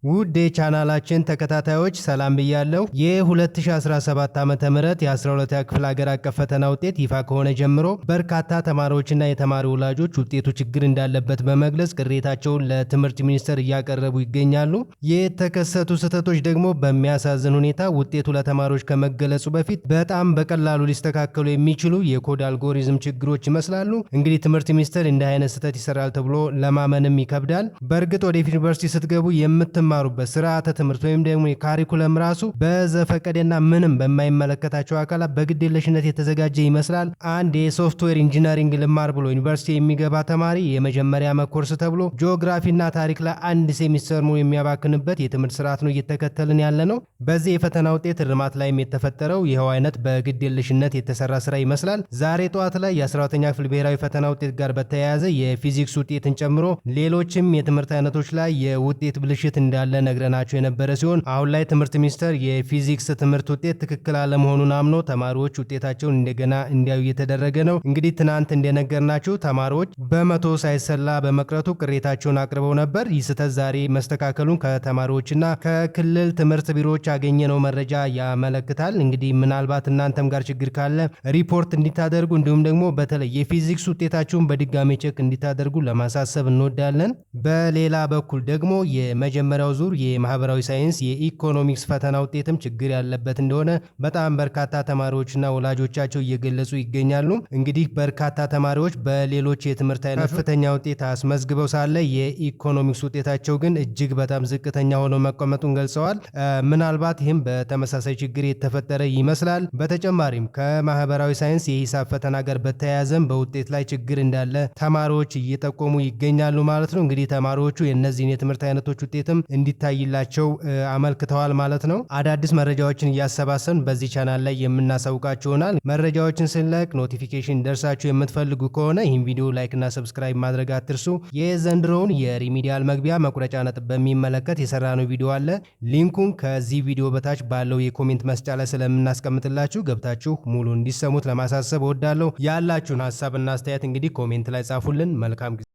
ውድ የቻናላችን ተከታታዮች፣ ሰላም ብያለሁ። የ2017 ዓ ም የ12ኛ ክፍል ሀገር አቀፍ ፈተና ውጤት ይፋ ከሆነ ጀምሮ በርካታ ተማሪዎችና የተማሪ ወላጆች ውጤቱ ችግር እንዳለበት በመግለጽ ቅሬታቸውን ለትምህርት ሚኒስቴር እያቀረቡ ይገኛሉ። የተከሰቱ ስህተቶች ደግሞ በሚያሳዝን ሁኔታ ውጤቱ ለተማሪዎች ከመገለጹ በፊት በጣም በቀላሉ ሊስተካከሉ የሚችሉ የ code algorithm ችግሮች ይመስላሉ። እንግዲህ ትምህርት ሚኒስቴር እንዲህ አይነት ስህተት ይሰራል ተብሎ ለማመንም ይከብዳል። በእርግጥ ወደ ዩኒቨርሲቲ ስትገቡ የምትማሩበት ስርዓተ ትምህርት ወይም ደግሞ የ curriculum ራሱ በዘፈቀደና ምንም በማይመለከታቸው አካላት በግዴለሽነት የተዘጋጀ ይመስላል። አንድ የ software engineering ልማር ብሎ ዩኒቨርሲቲ የሚገባ ተማሪ የመጀመሪያ ዓመት ኮርስ ተብሎ ጂኦግራፊና ታሪክ ላይ አንድ ሴሚስተር ሙሉ የሚያባክንበት የትምህርት ስርዓት ነው እየተከተልን ያለ ነው። በዚህ የፈተና ውጤት እርማት ላይም የተፈጠረው ይኸው አይነት በግዴለሽነት የተሰራ ስራ ይመስላል። ዛሬ ጠዋት ላይ የ12ኛ ክፍል ብሔራዊ ፈተና ውጤት ጋር በተያያዘ የፊዚክስ ውጤትን ጨምሮ ሌሎችም የትምህርት አይነቶች ላይ የውጤት ብልሽት እንዳለ ነግረናቸው የነበረ ሲሆን፣ አሁን ላይ ትምህርት ሚኒስቴር የፊዚክስ ትምህርት ውጤት ትክክል አለመሆኑን አምኖ ተማሪዎች ውጤታቸውን እንደገና እንዲያዩ እየተደረገ ነው። እንግዲህ ትናንት እንደነገርናችሁ ተማሪዎች በ100 ሳይሰላ በመቅረቱ ቅሬታቸውን አቅርበው ነበር። ይህ ስህተት ዛሬ መስተካከሉን ከተማሪዎችና ከክልል ትምህርት ቢሮዎች ያገኘነው መረጃ ያመለክታል። እንግዲህ ምናልባት እናንተም ጋር ችግር ካለ ሪፖርት እንዲታደርጉ፣ እንዲሁም ደግሞ በተለይ የፊዚክስ ውጤታችሁን በድጋሚ check እንዲታደርጉ ለማሳሰብ እንወዳለን። በሌላ በኩል ደግሞ የመጀመሪያው ዙር የማህበራዊ ሳይንስ የኢኮኖሚክስ ፈተና ውጤትም ችግር ያለበት እንደሆነ በጣም በርካታ ተማሪዎችና ወላጆቻቸው እየገለጹ ይገኛሉ። እንግዲህ በርካታ ተማሪዎች በሌሎች የትምህርት አይነቶች ከፍተኛ ውጤት አስመዝግበው ሳለ የኢኮኖሚክስ ውጤታቸው ግን እጅግ በጣም ዝቅተኛ ሆኖ መቀመጡን ገልጸዋል። ምናልባት ይህም በተመሳሳይ ችግር የተፈጠረ ይመስላል። በተጨማሪም ከማህበራዊ ሳይንስ የሂሳብ ፈተና ጋር በተያያዘም በውጤት ላይ ችግር እንዳለ ተማሪዎች እየጠቆሙ ይገኛሉ ማለት ነው። እንግዲህ ተማሪዎቹ የእነዚህን የትምህርት አይነቶች ውጤትም እንዲታይላቸው አመልክተዋል ማለት ነው። አዳዲስ መረጃዎችን እያሰባሰብን በዚህ ቻናል ላይ የምናሳውቃችሁ ይሆናል። መረጃዎችን ስንለቅ notification እንዲደርሳችሁ የምትፈልጉ ከሆነ ይህን ቪዲዮ like እና subscribe ማድረግ አትርሱ። የዘንድሮውን የ remedial መግቢያ መቁረጫ ነጥብ በሚመለከት የሰራነው ቪዲዮ አለ። Link ኡን ከዚህ ቪዲዮ በታች ባለው የ comment መስጫ ላይ ስለምናስቀምጥላችሁ ገብታችሁ ሙሉ እንዲሰሙት ለማሳሰብ እወዳለሁ። ያላችሁን ሀሳብና አስተያየት እንግዲህ comment ላይ ጻፉልን። መልካም ጊዜ።